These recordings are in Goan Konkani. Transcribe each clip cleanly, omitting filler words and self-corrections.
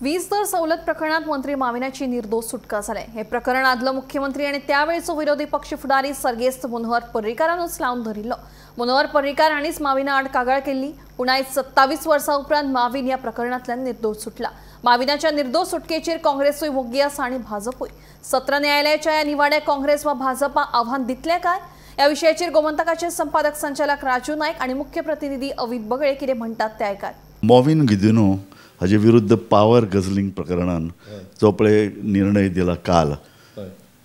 वीज दर सवलत प्रकरणात मंत्री माविनाची निर्दोष सुटका झाली। हे प्रकरण आदलो मुख्यमंत्री आणि त्यावेळचो विरोधी पक्ष फुडारी सर्गेस्त मनोहर पर्रीकारानूच लावन धरिल्लो। मनोहर पर्रीकार हांणीच माविना आड कागाळ केल्ली, पूण आयज 27 वर्सां उपरांत माविन ह्या प्रकरणांतल्यान निर्दोष सुटला। माविनाच्या निर्दोष सुटकेचेर काँग्रेसूय वोग्गी आसा आनी भाजपूय। सत्र न्यायालयाच्या ह्या निवाड्याक काँग्रेस वा भाजपा आव्हान दितले काय? या विषयाचेर गोमंतकाचे संपादक संचालक राजू नायक आणि मुख्य प्रतिनिधी अवित बगळे कितें म्हणटात ते आयकात। मॉविन गुदिन्हो हाजे विरुद्ध पावर गझलिंग प्रकरणान जो पळय निर्णय दिला काल,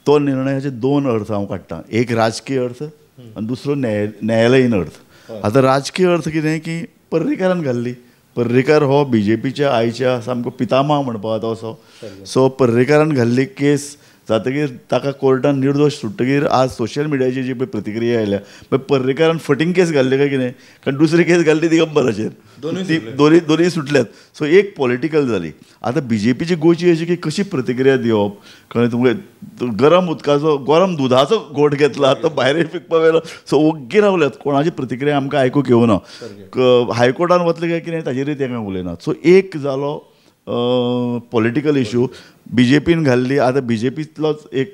तो निर्णयाचे दोन अर्थ हांव काडटा। एक राजकीय अर्थ आनी दुसरो न्यायालयीन अर्थ। आतां राजकीय अर्थ कितें की पर्रीकारान घाल्ली, पर्रीकार हो बीजेपीच्या आयच्या सामको पितामह म्हणपा जाता असो। सो पर्रीकारान घाल्ली केस जातकीर ताका कोर्टान निर्दोश सुट्टकीर आज सोशल मिडियाची जी पळय प्रतिक्रिया आयल्या, पळय पर्रीकारान फटींग केस घाल्ली काय कितें, कारण दुसरी केस घाल्ली दिगंबराचेर, ती दोनूय सुटल्यात। सो एक पॉलिटिकल जाली। आतां बीजेपीची गोची अशी की कशी प्रतिक्रिया दिवप, कळ्ळें तुमकां? गरम उदकाचो गरम दुदाचो घोट घेतला तो भायर पिकपा वेलो। सो ओग्गी रावल्यात, कोणाची प्रतिक्रिया आमकां आयकूंक येवना। हायकोर्टान वतले काय कितें ताजेरूय ते कांय उलयनात। सो एक जालो पॉलिटिकल इशू बीजेपीन घाल्ली। आतां बीजेपींतलोच एक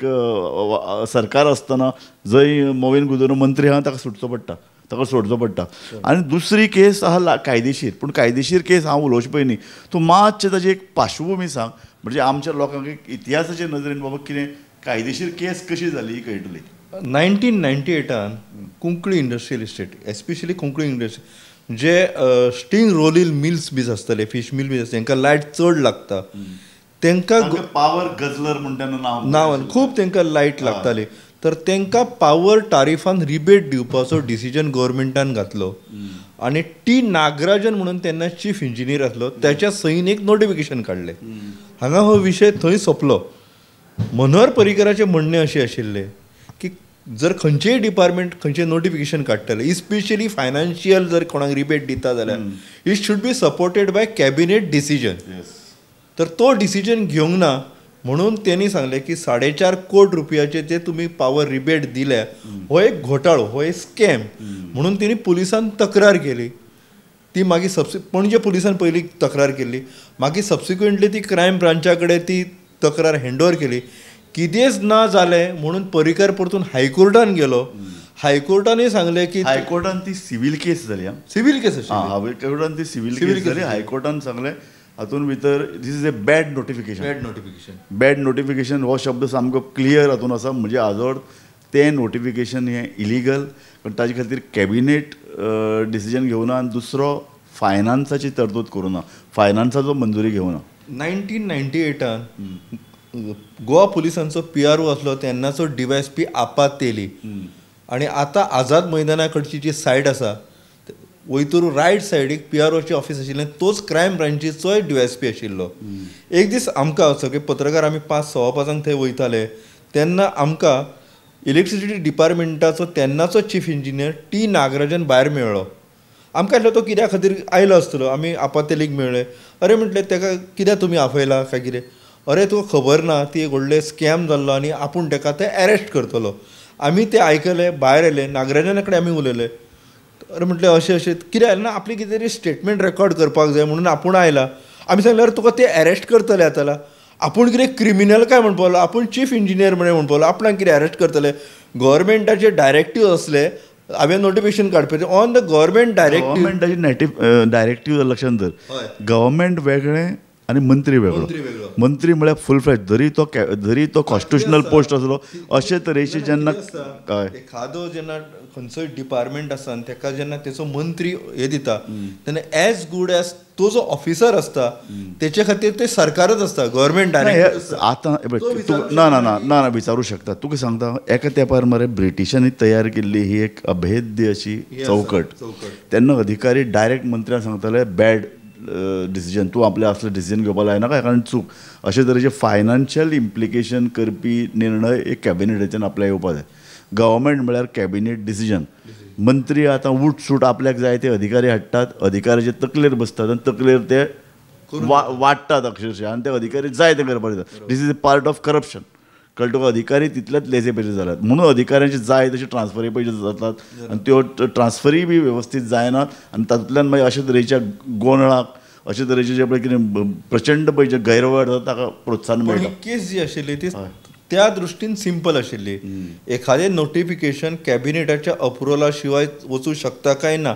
सरकार आसतना जंय मॉविन गुदिन्हो मंत्री आहा ताका सुटचो पडटा, ताका सोडचो पडटा। आनी दुसरी केस आहा कायदेशीर, पूण कायदेशीर केस हांव उलोवचे पयलीं तूं मातशें ताजी एक पार्श्वभुमी सांग, म्हणजे आमच्या लोकांक एक इतिहासाचे नदरेन बाबा कितें कायदेशीर केस कशी जाली ही कळटली। 1998 Cuncolim industrial estate, especially Cuncolim industry जे स्टिंग रोलील मिल्स बी आसतले, फिश मिल बी आसतले, तांकां लायट चड लागता, तांकां पावर गझलर म्हणटा नांवान खूब तांकां लायट लागताली, तर तांकां पावर टारिफान रिबेट दिवपाचो डिसिजन गव्हर्मेंटान घातलो। आनी टी नागराजन म्हणून तेन्ना चीफ इंजिनियर आसलो, त्याच्या सहीन एक नोटिफिकेशन काडलें। हांगा हो विशय थंय सोंपलो। मनोहर पर्रीकाराचें म्हणणें अशें आशिल्लें की जर खंयचेय डिपार्टमेंट खंयचें नोटिफिकेशन काडटलें, इस्पेशली फायनान्शियल जर कोणाक रिबेट दिता जाल्यार it should be supported by cabinet decision. तर तो डिसिजन घेवंक ना म्हणून तेणी सांगलें की 4.5 कोटी रुपयाचे जे तुमी पावर रिबेट दिल्या हो एक घोटाळो, हो एक स्कॅम म्हणून तेणी पुलिसान तक्रार केली। ती मागीर पणजे पुलिसान पयलीं तक्रार केली, मागीर सबसिक्वंटली ती क्रायम ब्रांचा कडेन ती तक्रार हँडओवर केली। कितेंच ना जालें म्हणून पर्रीकार परतून हायकोर्टान गेलो। हायकोर्टानूय सांगलें की हायकोर्टान ती सिवील केस जाली, सिवील केस आशिल्ली, हायकोर्टान ती सिवील केस जाली। हायकोर्टान सांगलें हातून भितर this is a bad notification. Bad notification, bad notification हो शब्द सामको क्लियर हातून आसा। म्हणजे आजोड तें नोटिफिकेशन हें इलिगल, पण ताजे खातीर कॅबिनेट डिसिजन घेवना आनी दुसरो फायनान्साची तरतूद करूना, फायनान्साचो मंजुरी घेवना। 1998 गोवा पुलिसांचो PRO आसलो तेन्नाचो DYSP आपातेली, आनी आतां आझाद मैदाना कडची जी सायड आसा वयतूर रायट सायडीक PROचें ऑफिस आशिल्लें, तोच क्रायम ब्रांचीचोय DYSP आशिल्लो। एक दीस आमकां सगळे पत्रकार आमी 5 सव्वा पांचांक थंय वयताले तेन्ना आमकां इलेक्ट्रिसिटी डिपार्टमेंटाचो तेन्नाचो चीफ इंजिनियर टी नागराजन भायर मेळ्ळो। आमकां आसलो तो कित्या खातीर आयलो आसतलो, आमी आपातेलीक मेळ्ळे। अरे म्हटलें ताका कित्याक तुमी आपयला काय कितें, अरे तुका खबर ना ती एक व्हडलें स्कॅम जाल्लो आनी आपूण ताका ते एरेस्ट करतलो। आमी ते आयकले, भायर आयले, नागराजना कडेन आमी उलयले। अरे म्हटलें अशें अशें कितें आयलें ना, आपली कितें तरी स्टेटमेंट रेकॉर्ड करपाक जाय म्हणून आपूण आयला। आमी सांगलें अरे तुका ते एरेस्ट करतले आतां, आपूण कितें क्रिमिनल काय म्हणपाक लागलो, आपूण चीफ इंजिनियर म्हणून म्हणपाक लागलो, आपणाक कितें एरेस्ट करतले। गव्हर्मेंटाचे डायरेक्टीव आसले, हांवें नोटिफिकेशन काडपाचें ऑन the government directive. गव्हर्मेंटाची डायरेक्टीव लक्षांत धर, गव्हर्मेंट वेगळें आनी मंत्री वेगळो। मंत्री म्हळ्यार फूल फ्लॅज, जरी तो कॉन्स्टिट्युशनल पोस्ट आसलो अशे तरेचे जेन्ना एखादो जेन्ना खंयचोय डिपार्टमेंट आसा आनी ताका जेन्ना तेचो मंत्री हे दिता तेन्ना एज गूड एज तो जो ऑफिसर आसता तेचे खातीर ते सरकारच आसता, गव्हर्मेंट डायरेक्ट। आतां ना ना ना ना विचारूं शकता। तुका सांगता एका तेंपार मरे ब्रिटिशांनी तयार केल्ली ही एक अभेद्य अशी चौकट, तेन्ना अधिकारी डायरेक्ट मंत्र्यांक सांगताले बॅड डिसिजन, तूं आपलें असलें डिसिजन घेवपाक लायनाका कारण चूक। अशे तरेचे फायनान्शियल इम्प्लिकेशन करपी निर्णय एक कॅबिनेटाच्यान आपल्याक येवपा जाय। गव्हर्मेंट म्हळ्यार कॅबिनेट डिसिजन। मंत्री आतां उठसूट आपल्याक जाय ते अधिकारी हाडटात, अधिकाऱ्याचे तकलेर बसतात आनी तकलेर ते वाडटात अक्षरशः, आनी ते अधिकारी जाय ते करपाक दितात। This is a part of corruption. कळ्ळें तुका? अधिकारी तितलेच लेजे पेजे जाल्यात म्हणून अधिकाऱ्यांचे जाय तशी ट्रान्सफरी पयशे जातात आनी त्यो ट्रान्सफरी बी वेवस्थीत जायनात आनी तातूंतल्यान मागीर अशे तरेच्या गोंदळाक अशे तरेचे जे पळय कितें प्रचंड पळय जे गैरवेव्हार जाता ताका प्रोत्साहन मेळटा. केस जी आशिल्ली ती त्या दृश्टीन सिंपल आशिल्ली. एखादें नोटिफिकेशन कॅबिनेटाच्या अप्रुवला शिवाय वचूं शकता काय ना,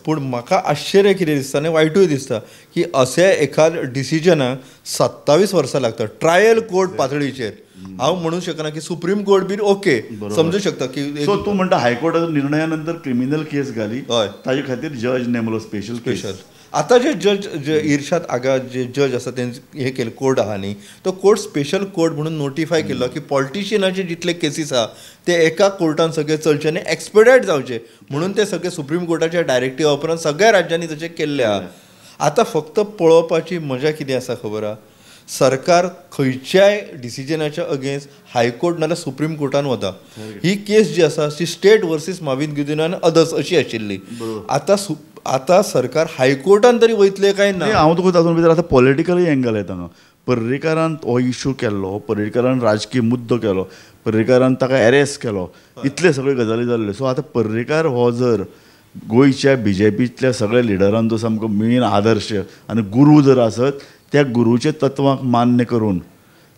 पूण म्हाका आश्चर्य कितें दिसता आनी वायटूय दिसता की अशें एखाद डिसिजनाक 27 वर्सां लागता ट्रायल कोर्ट पातळीचेर. हांव म्हणूं शकना की सुप्रीम कोर्ट बीन ओके समजू शकता की सो तूं म्हणटा हायकोर्टाच्या निर्णया नंतर क्रिमिनल केस घाली, ताजे खातीर जज नेमलो स्पेशल स्पेशल. आतां जे जज जे इर्शाद आगा जे जज आसा तेंचे हे केले कोर्ट आहा न्ही, तो कोर्ट स्पेशल कोर्ट म्हणून नोटिफाय केल्लो की पॉलिटिशियनाचे जितले केसीस आहा ते एका कोर्टान सगळे चलचे आनी एक्सपेडायट जावचे म्हणून ते सगळे सुप्रीम कोर्टाच्या डायरेक्टिवा उपरांत सगळ्या राज्यांनी तशें केल्लें आहा. आतां फक्त पळोवपाची मजा कितें आसा खबर आहा, सरकार खंयच्याय डिसिजनाच्या अगेन्स्ट हायकोर्ट नाल्यार सुप्रीम कोर्टान वता. ही केस जी आसा ती स्टेट वर्सीस माविन गुदिन्हो आनी अदर्स अशी आशिल्ली. आतां आतां सरकार हायकोर्टान तरी वयतलें काय ना हांव तुका तातूंत भितर आतां पॉलिटिकलय एंगल येता हांगा. पर्रीकारान हो इशू केल्लो, पर्रीकारान राजकीय मुद्दो केलो, पर्रीकारान ताका एरेस्ट केलो, इतले सगळे गजाली जाल्ल्यो. सो आतां पर्रीकार हो जर गोंयच्या बी जे पीतल्या सगळ्या लिडरांचो सामको मेन आदर्श आनी गुरू जर आसत, त्या गुरूच्या तत्वांक मान्य करून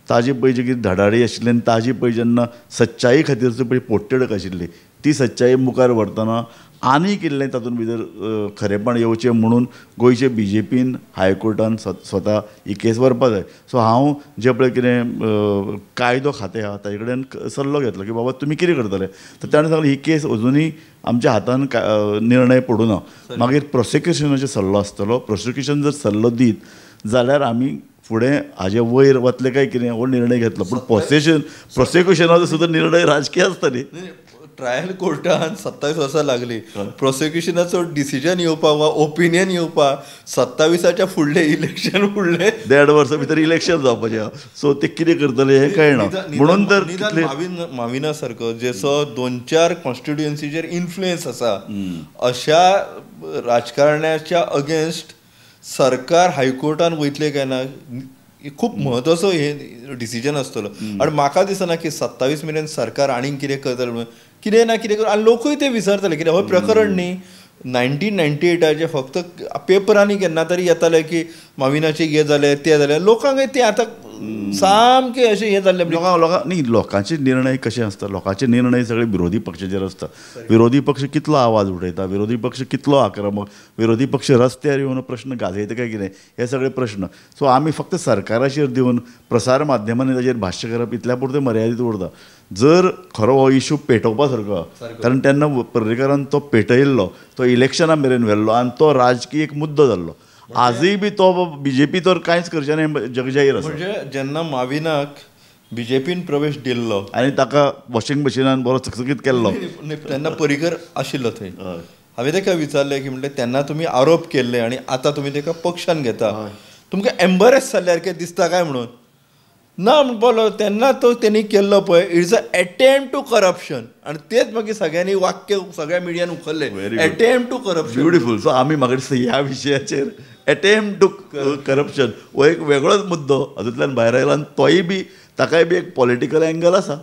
ताजी पळय जी कितें धडाडी आशिल्ली आनी ताजी पळय जेन्ना सच्चाई खातीरचो पळय पोटतिडक आशिल्ली ती सच्चाई मुखार व्हरतना आनीक इल्लें तातूंत भितर खरेपण येवचें म्हणून गोंयचे बी जे पीन हायकोर्टान स्वता ही केस व्हरपा जाय. सो हांव जें पळय कितें कायदो खातें आहा ताजे कडेन सल्लो घेतलो की बाबा तुमी कितें करतले, तर ताणें सांगलें ही केस अजुनूय आमच्या हातान निर्णय पडूं ना, मागीर प्रोसिक्युशनाचो सल्लो आसतलो, प्रोसिक्युशन जर सल्लो दीत जाल्यार आमी फुडें हाजे वयर वतले काय कितें हो निर्णय घेतलो. पूण प्रोसिक्युशनाचो सुद्दां निर्णय राजकीय आसता न्ही. ट्रायल कोर्टान 27 वर्सां लागली, प्रोसिक्युशनाचो डिसिजन येवपाक वा ओपिनियन येवपाक 27च्या फुडलें इलेक्शन फुडलें 1.5 वर्सां भितर इलेक्शन जावपाचें. सो ते कितें करतले हें कळना. म्हणून तर माविना सारको जेचो 2-4 कॉन्स्टिट्युएन्सीचेर इन्फ्लुएन्स आसा अशा राजकारण्याच्या अगेन्स्ट सरकार हायकोर्टान वयतलें काय ना खूब म्हत्वाचो हे डिसिजन आसतलो. आनी म्हाका दिसना की 27 मेरेन सरकार आनीक कितें करतलें म्हणून, कितें ना कितें करून आनी लोकूय ते विसरतले कित्याक हो प्रकरण न्ही 1998 फक्त पेपरांनी केन्ना तरी येतालें की माविनाचें हें जालें तें जालें, लोकांक तें आतां सामकें अशें हें जाल्लें. लोकां न्ही लोकांचे निर्णय कशे आसता, लोकांचे निर्णय सगळे विरोधी पक्षाचेर आसता. विरोधी पक्ष कितलो आवाज उठयता, विरोधी पक्ष कितलो आक्रमक, विरोधी पक्ष रस्त्यार येवन प्रश्न गाजयता काय कितें, हे सगळे प्रश्न. सो आमी फक्त सरकाराचेर दिवन प्रसार माध्यमांनी ताजेर भाश्य करप इतल्या पुरतें मर्यादीत उरता. जर खरो हो इशू पेटोवपा सारको, कारण तेन्ना पर्रीकारान तो पेटयल्लो, तो इलेक्शना मेरेन व्हेल्लो आनी तो राजकीय एक मुद्दो जाल्लो. आजूय बी तो बीजेपी तर कांयच करचें ना जगजाहीर आसा. म्हणजे जेन्ना माविनाक बीजेपीन प्रवेश दिल्लो आनी ताका वॉशिंग मशिनान बरो चकचकीत केल्लो तेन्ना पर्रीकर आशिल्लो थंय. हांवें ताका विचारलें की म्हणलें तेन्ना तुमी आरोप केल्ले आनी आतां तुमी ताका पक्षान घेता, तुमकां एम्बरेस जाल्ल्यार कितें दिसता काय म्हणून? ना म्हणपाक तेन्ना तो तेणी केल्लो पळय it's a attempt to corruption, आनी तेच मागीर सगळ्यांनी वाक्य सगळ्या मिडियान उखल्लें, attempt to corruption. Beautiful. So आमी म्हाका दिसता ह्या विशयाचेर एटेम्प्ट टू करप्शन हो एक वेगळोच मुद्दो हातूंतल्यान भायर आयला आनी तोय बी ताकाय बी एक पॉलिटिकल एंगल आसा.